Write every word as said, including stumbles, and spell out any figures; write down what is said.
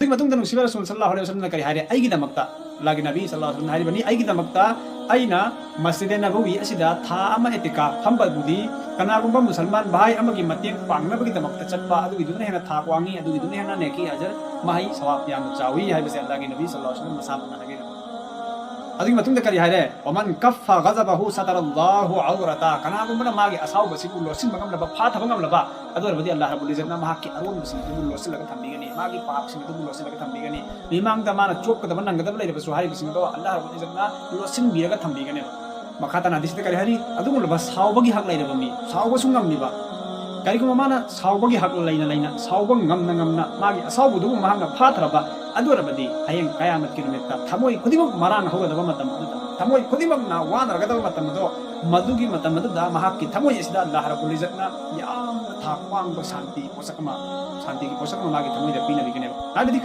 ꯑꯗꯨꯒꯤ ꯃꯇꯨꯡꯗ ꯅꯨꯡꯁꯤꯕ ꯔꯁꯨꯜ ꯁꯜꯂꯜꯂꯥꯍꯨ ꯑꯂꯩꯍꯤ ꯋꯁꯜꯂꯝꯅ ꯀꯔꯤ ꯍꯥꯏꯔꯦ? ꯑꯩꯒꯤꯗꯃꯛꯇ, ꯑꯜꯂꯥꯍꯒꯤ ꯅꯕꯤ ꯁꯜꯂꯜꯂꯥꯍꯨ ꯑꯂꯩꯍꯤ ꯋꯁꯜꯂꯝꯅ ꯍꯥꯏꯔꯤꯕꯅꯤ, "ꯑꯩꯒꯤꯗꯃꯛꯇ ꯑꯩꯅ ꯃꯁꯖꯤꯗ ꯅꯕꯋꯤ ꯑꯁꯤꯗ ꯊꯥ ꯑꯃ ꯏꯇꯤꯀꯥꯐ ꯐꯝꯕꯕꯨꯗꯤ ꯀꯅꯥꯒꯨꯝꯕ ꯃꯨꯁꯜꯃꯥꯟ ꯚꯥꯏ ꯑꯃꯒꯤ ꯃꯇꯦꯡ ꯄꯥꯡꯅꯕꯒꯤꯗꯃꯛꯇ ꯆꯠꯄ ꯑꯗꯨꯒꯤꯗꯨꯅ ꯍꯦꯟꯅ ꯊꯥꯛ ꯋꯥꯡꯉꯤ, ꯑꯗꯨꯒꯤꯗꯨꯅ ꯍꯦꯟꯅ ꯅꯦꯀꯤ ꯑꯖꯔ ꯃꯍꯩ ꯁꯋꯥꯕ ꯌꯥꯝꯅ ꯆꯥꯎꯏ" ꯍꯥꯏꯕꯁꯦ ꯑꯜꯂꯥꯍꯒꯤ ꯅꯕꯤ ꯁꯜꯂꯜꯂꯥꯍꯨ ꯑꯂꯩꯍꯤ ꯋꯁꯜꯂꯝ ꯃꯁꯥꯃꯛꯅ ꯍꯥꯏꯕꯤꯔꯝꯃꯤ꯫ ꯑꯗꯨꯒꯤ ꯃꯇꯨꯡꯗ ꯀꯔꯤ ꯍꯥꯏꯔꯦ? "ꯋꯃꯟ ꯀꯐ ꯒꯖꯕꯍꯨ ꯁꯇꯔꯜꯂꯥꯍꯨ ꯎꯔꯇꯥ"꯫ ꯀꯅꯥꯒꯨꯝꯕꯅ ꯃꯥꯒꯤ ꯑꯁꯥꯎꯕꯁꯤꯕꯨ ꯂꯣꯠꯁꯤꯟꯕ ꯉꯝꯂꯕ, ꯐꯥꯊꯕ ꯉꯝꯂꯕ, ꯑꯗꯨ ꯑꯣꯏꯔꯕꯗꯤ ꯑꯜꯂꯥꯍ ꯔꯕꯨꯜ ꯏꯖꯠꯅ ꯃꯍꯥꯛꯀꯤ ꯑꯔꯣꯟꯕꯁꯤꯡ ꯑꯗꯨꯕꯨ ꯂꯣꯠꯁꯤꯜꯂꯒ ꯊꯝꯕꯤꯒꯅꯤ, ꯃꯥꯒꯤ ꯄꯥꯞꯁꯤꯡ ꯑꯗꯨꯕꯨ ꯂꯣꯠꯁꯤꯜꯂꯒ ꯊꯝꯕꯤꯒꯅꯤ꯫ ꯃꯤꯃꯥꯡꯗ ꯃꯥꯅ ꯆꯣꯞꯀꯗꯕ ꯅꯪꯒꯗꯕ ꯂꯩꯔꯕꯁꯨ ꯍꯥꯏꯔꯤꯕꯁꯤꯡ ꯑꯗꯣ ꯑꯜꯂꯥꯍ ꯔꯕꯨꯜ ꯏꯖꯠꯅ ꯂꯣꯠꯁꯤꯟꯕꯤꯔꯒ ꯊꯝꯕꯤꯒꯅꯦꯕ꯫ ꯃꯈꯥ ꯇꯥꯅ ꯍꯗꯤꯁꯇ ꯀꯔꯤ ꯍꯥꯏꯔꯤ? ꯑꯗꯨꯒꯨꯝꯂꯕ ꯁꯥꯎꯕꯒꯤ ꯍꯛ ꯂꯩꯔꯕ ꯃꯤ, ꯁꯥꯎꯕꯁꯨ ꯉꯝꯂꯤꯕ, ꯀꯔꯤꯒꯨꯝꯕ ꯃꯥꯅ ꯁꯥꯎꯕꯒꯤ ꯍꯛ ꯂꯩꯅ ꯂꯩꯅ, ꯁꯥꯎꯕ ꯉꯝꯅ ꯉꯝꯅ ꯃꯥꯒꯤ ꯑꯁꯥꯎꯕꯗꯨꯕꯨ ꯃꯍꯥꯛꯅ ꯐꯥꯊꯔꯕ, ꯑꯗꯨ ꯑꯣꯏꯔꯕꯗꯤ ꯍꯌꯦꯡ ꯀꯌꯥꯃꯠꯀꯤ ꯅꯨꯃꯤꯠꯇ ꯊꯃꯣꯏ ꯈꯨꯗꯤꯡꯃꯛ ꯃꯔꯥꯡ ꯍꯧꯒꯗꯕ ꯃꯇꯝ ꯑꯗꯨꯗ, ꯊꯃꯣꯏ ꯈꯨꯗꯤꯡꯃꯛꯅ ꯋꯥꯅꯔꯒꯗꯕ ꯃꯇꯝ ꯑꯗꯣ, ꯃꯗꯨꯒꯤ ꯃꯇꯝ ꯑꯗꯨꯗ ꯃꯍꯥꯛꯀꯤ ꯊꯃꯣꯏ ꯑꯁꯤꯗ ꯑꯜꯂꯥꯍ ꯔꯕꯨꯜ ꯏꯖꯠꯅ ꯌꯥꯝꯅ ꯊꯥꯛ ꯋꯥꯡꯕ ꯁꯥꯟꯇꯤ ꯄꯣꯠꯁꯛ ꯑꯃ, ꯁꯥꯟꯇꯤꯒꯤ ꯄꯣꯠꯁꯛ ꯑꯃ ꯃꯥꯒꯤ ꯊꯃꯣꯏꯗ ꯄꯤꯅꯕꯤꯒꯅꯦꯕ꯫ ꯍꯥꯏꯕꯗꯤ